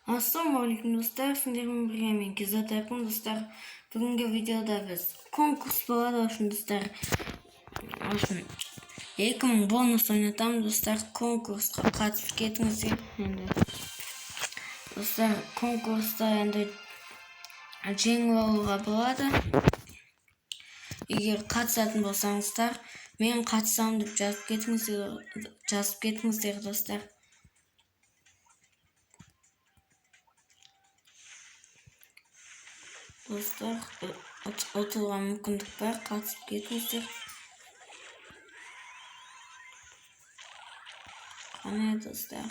Ассалаумағалейкум, достар! Сендермен бірге мен, Кезат Айқын. Достар, бүгінгі видеода біз конкурс болады үшін, достар, үшін 2000 бонус ойнатамын. Достар, конкурсқа қатысып кетіңіздер. Енді, достар, конкурста енді жеңіп алуға болады. Егер қатысатын болсаңыздар, мен қатысамын деп жазып кетіңіздер, достар. Достар, ұтуға мүмкіндік бар, қатысып кетіңіздер. Қане, достар,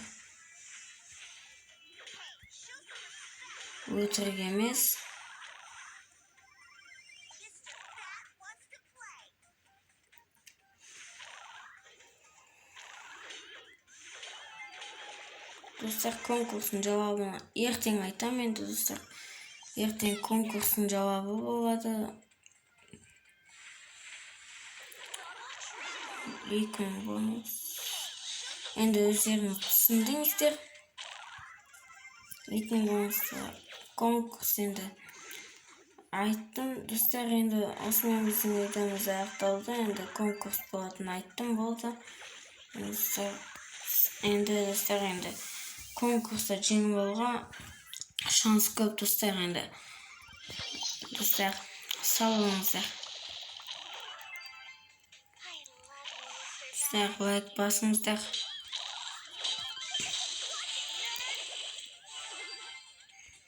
өтірік емес. Достар, конкурстың жауабын ертең айтамын. Енді, достар, ертең конкурстың жауабы болады. 2000 бонус, енді өздеріңіз түсіндіңіздер. 2000 бонус конкурс енді айттым. Достар, енді осымен біздің видеомыз аяқталды. Енді конкурс болатынын айттым, болды. Енді, достар, енді конкурста жеңіп алуға шанс көп. Достар, енді, достар, сау болыңыздар. Достар, лайк басыңыздар.